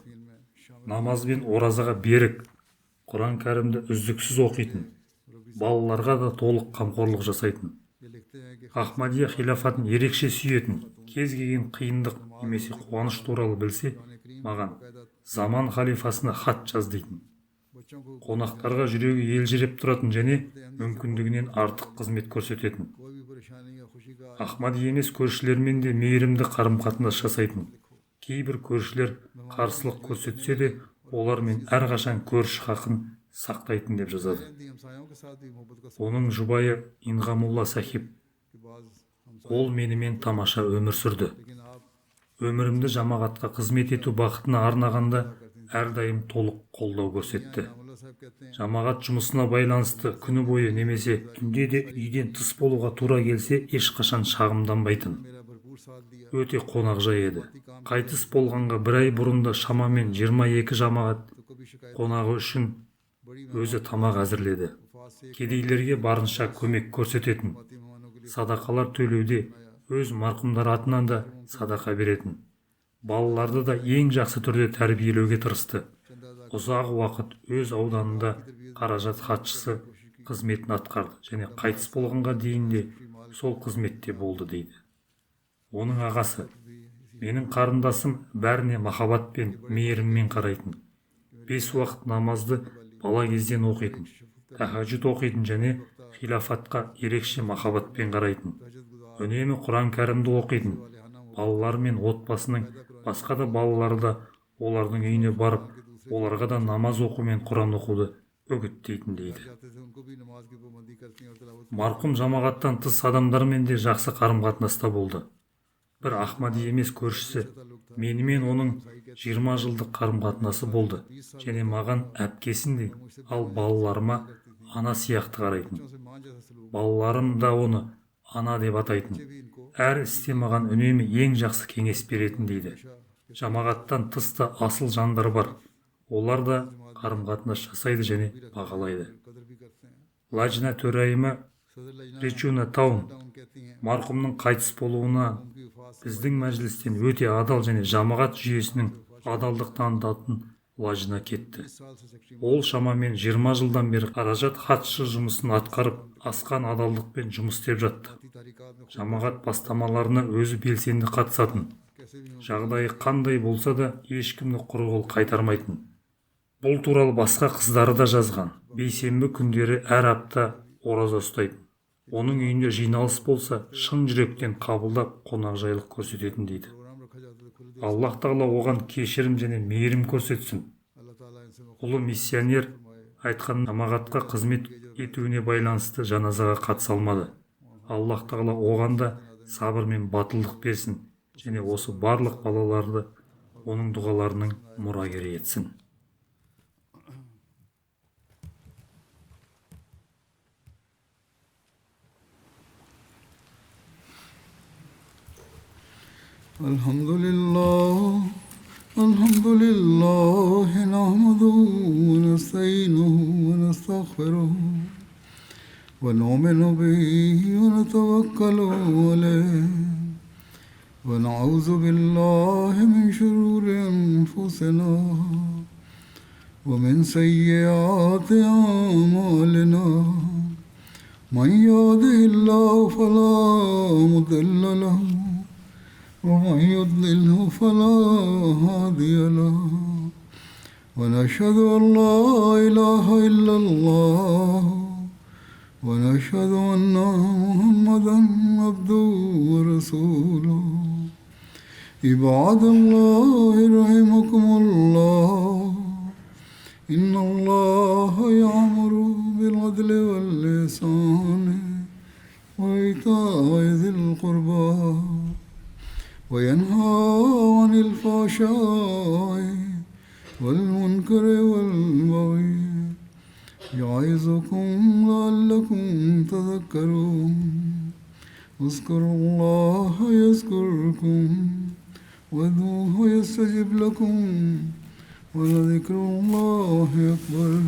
Намаз бен оразаға берік, Құран кәрімді үздіксіз оқитын, балаларға да толық қамқорлық жасайтын. Ахмадия хилафатын ерекше сүйетін, кез келген қиындық немесе қуаныш туралы білсе, маған заман халифасына хат жаз дейтін. Қонақтарға жүрегі елжіреп тұратын және мүмкіндігінен артық қызмет көрсететін. Ахмади емес көршілермен де мейірімді қарым-қатынас жасайтын. Кейбір көршілер қарсылық көрсетсе де, олармен әрқашан көрші хақын сақтайтын деп жазады. Оның жұбайы Инғамулла Сахиб: ол менімен тамаша өмір сүрді. Өмірімді жамағатқа қызмет ету бақытына арнағанда әрдайым толық қолдау көрсетті. Жамағат жұмысына байланысты күні бойы немесе түнде де үйден тыс болуға тура келсе, ешқашан шағымданбайтын. Өте қонақжай еді. Қайтыс болғанға бір ай бұрында шамамен 22 жамағат қонағы үшін өзі тамақ әзірледі. Кедейлерге барынша көмек көрсететін. Садақалар төлеуде өз марқұмдар атынан да садақа беретін. Балаларды да ең жақсы түрде тәрбиелеуге тырысты. Ұзақ уақыт өз ауданында қаражат хатшысы қызметін атқарды және қайтыс болғанға дейін де сол қызметте болды дейді. Оның ағасы: менің қарындасым бәріне махаббатпен, мейіріммен қарайтын. 5 уақыт намазды бала кезден оқитын, тахажжуд оқитын және хилафатқа ерекше махаббатпен қарайтын. Үнемі Құран кәрімді оқитын. Балалары мен отбасының басқа да балалары да олардың үйіне барып, оларға да намаз оқу мен Құран оқуды үгіттейтін дейді. Марқұм жамағаттан тыс адамдармен де жақсы қарым-қатынаста болды. Бір Ахмади емес көршісі менімен оның 20 жылдық қарым-қатынасы болды және маған әпкесіндей, ал балаларыма ана сияқты қарайтын. Балаларым да оны ана деп атайтын. Әр істе маған үнемі ең жақсы кеңес беретін дейді. Жамағаттан тыс та асыл жандар бар. Олар да қарым-қатынас жасайды және бағалайды. Лажна төрайымы Речуна Таун марқұмның қайтыс болуына біздің мәжілістен өте адал және жамағат жүйесінің адалдық танытатын лажна кетті. Ол шамамен 20 жылдан бері қаражат хатшы жұмысын атқарып, асқан адалдықпен жұмыс істеп жатты. Жамағат бастамаларына өзі белсенді қатысатын. Жағдайы қандай болса да ешкімді құр қол қайтармайтын. Бұл туралы басқа қыздары да жазған. Бейсенбі күндері әр апта ораза ұстайтын. Оның үйінде жиналыс болса, шын жүректен қабылдап қонақжайлық көрсететін дейді. Аллаһ тағала оған кешірім және мейірім көрсетсін. Ұлы миссионер айтқан жамағатқа қызмет етуіне байланысты жаназаға қатыса алмады. Аллаһ тағала оған да сабыр мен батылдық берсін және осы барлық балаларды оның дұғаларының мұрагері етсін. الحمد لله الحمد لله نحمده ونستعينه ونستغفره ونؤمن به ونتوكل عليه ونعوذ بالله من شرور أنفسنا ومن سيئات أعمالنا من يهده الله فلا مضل له ومن يضلله فلا هادي له ونشهد أن لا إله إلا الله ونشهد أن محمدا عبده ورسوله عباد الله رحمكم الله إن الله يأمر بالعدل والإحسان وإيتاء ذي القربى وينهى عن الفحشاء والمنكر والبغي يعظكم لعلكم تذكرون. اذكروا الله يذكركم وادعوه يستجب لكم ولذكر الله أكبر.